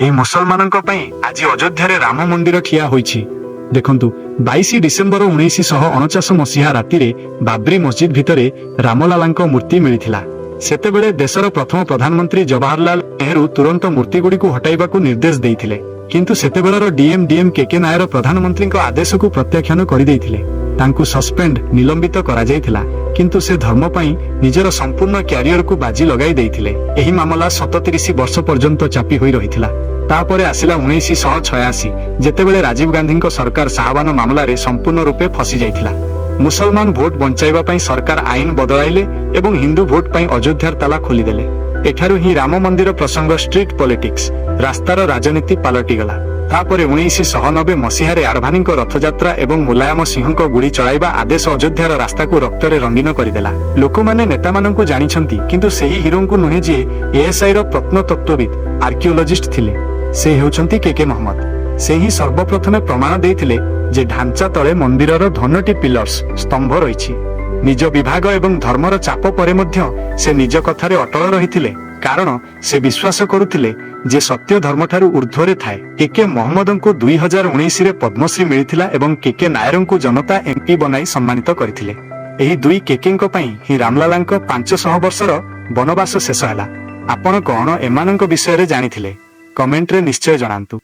ଏହି ମୁସଲମାନଙ୍କ ପାଇଁ ଆଜି ଅଯୋଧ୍ୟାରେ ରାମ ମନ୍ଦିର ଠିଆ ହୋଇଛି। ଦେଖନ୍ତୁ, 22 ଡିସେମ୍ବର 1949 ମସିହା ରାତିରେ ବାବ୍ରି ମସଜିଦ ଭିତରେ ରାମଲାଲାଙ୍କ ମୂର୍ତ୍ତି ମିଳିଥିଲା। ସେତେବେଳେ ଦେଶର ପ୍ରଥମ ପ୍ରଧାନମନ୍ତ୍ରୀ ଜବାହରଲାଲ ନେହେରୁ ତୁରନ୍ତ ମୂର୍ତ୍ତିଗୁଡ଼ିକୁ ହଟାଇବାକୁ ନିର୍ଦ୍ଦେଶ ଦେଇଥିଲେ। କିନ୍ତୁ ସେତେବେଳର ଡିଏମ୍ ଡିଏମ୍ କେକେ ନାୟର ପ୍ରଧାନମନ୍ତ୍ରୀଙ୍କ ଆଦେଶକୁ ପ୍ରତ୍ୟାଖ୍ୟାନ କରିଦେଇଥିଲେ। ତାଙ୍କୁ ସସ୍ପେଣ୍ଡ, ନିଲମ୍ବିତ କରାଯାଇଥିଲା। କିନ୍ତୁ ସେ ଧର୍ମ ପାଇଁ ନିଜର ସମ୍ପୂର୍ଣ୍ଣ କ୍ୟାରିୟରକୁ ବାଜି ଲଗାଇ ଦେଇଥିଲେ। ଏହି ମାମଲା 37 ବର୍ଷ ପର୍ଯ୍ୟନ୍ତ ଚାପି ହୋଇ ରହିଥିଲା। ତାପରେ ଆସିଲା 1986, ଯେତେବେଳେ ରାଜୀବ ଗାନ୍ଧୀଙ୍କ ସରକାର ଶାହବାନ ମାମଲାରେ ସମ୍ପୂର୍ଣ୍ଣ ରୂପେ ଫସି ଯାଇଥିଲା। ମୁସଲମାନ ଭୋଟ ବଞ୍ଚାଇବା ପାଇଁ ସରକାର ଆଇନ ବଦଳାଇଲେ ଏବଂ ହିନ୍ଦୁ ଭୋଟ ପାଇଁ ଅଯୋଧ୍ୟାର ତାଲା ଖୋଲିଦେଲେ। ଏଠାରୁ ହିଁ ରାମ ମନ୍ଦିର ପ୍ରସଙ୍ଗ ଷ୍ଟ୍ରିଟ୍ ପଲିଟିକ୍ସ, ରାସ୍ତାର ରାଜନୀତି ପାଲଟିଗଲା। ତାପରେ 1990 ମସିହାରେ ଆଡଭାନୀଙ୍କ ରଥଯାତ୍ରା ଏବଂ ମୁଲାୟମ ସିଂହଙ୍କ ଗୁଳି ଚଳାଇବା ଆଦେଶ ଅଯୋଧ୍ୟାର ରାସ୍ତାକୁ ରକ୍ତରେ ରଙ୍ଗୀନ କରିଦେଲା। ଲୋକମାନେ ନେତାମାନଙ୍କୁ ଜାଣିଛନ୍ତି, କିନ୍ତୁ ସେହି ହିରୋଙ୍କୁ ନୁହେଁ ଯିଏ ଏଏସ୍ଆଇ ର ପ୍ରତ୍ନତତ୍ତ୍ୱବିତ୍, ଆର୍କିଓଲୋଜିଷ୍ଟ ଥିଲେ। ସେ ହେଉଛନ୍ତି କେ କେ ମହମ୍ମଦ। ସେ ହିଁ ସର୍ବପ୍ରଥମେ ପ୍ରମାଣ ଦେଇଥିଲେ ଯେ ଢାଞ୍ଚା ତଳେ ମନ୍ଦିରର 3ଟି ପିଲର୍ସ, ସ୍ତମ୍ଭ ରହିଛି। ନିଜ ବିଭାଗ ଏବଂ ଧର୍ମର ଚାପ ପରେ ମଧ୍ୟ ସେ ନିଜ କଥାରେ ଅଟଳ ରହିଥିଲେ, କାରଣ ସେ ବିଶ୍ୱାସ କରୁଥିଲେ ଯେ ସତ୍ୟ ଧର୍ମଠାରୁ ଊର୍ଦ୍ଧ୍ୱରେ ଥାଏ। କେ କେ ମହମ୍ମଦଙ୍କୁ 2019ରେ ପଦ୍ମଶ୍ରୀ ମିଳିଥିଲା ଏବଂ କେ କେ ନାୟରଙ୍କୁ ଜନତା ଏମ୍ପି ବନାଇ ସମ୍ମାନିତ କରିଥିଲେ। ଏହି ଦୁଇ କେକେଙ୍କ ପାଇଁ ହିଁ ରାମଲାଲାଙ୍କ 500 ବର୍ଷର ବନବାସ ଶେଷ ହେଲା। ଆପଣ କଣ ଏମାନଙ୍କ ବିଷୟରେ ଜାଣିଥିଲେ? କମେଣ୍ଟରେ ନିଶ୍ଚୟ ଜଣାନ୍ତୁ।